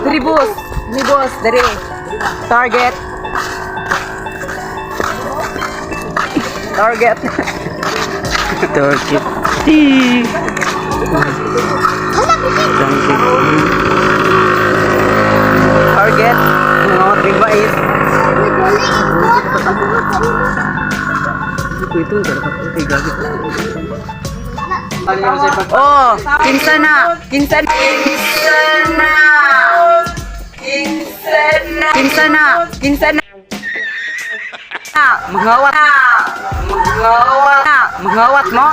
Diri, boss. Diri, boss, diri. Target. Target. Target. T. Target. Target. Mga big mais. Ito ito, okay, gagi. Oh, kinsa na? Kinsa na? Kinsa na? Kinsa na? Kinsa na? Kinsa na? Mangawat. Mangawat. Mangawat mo?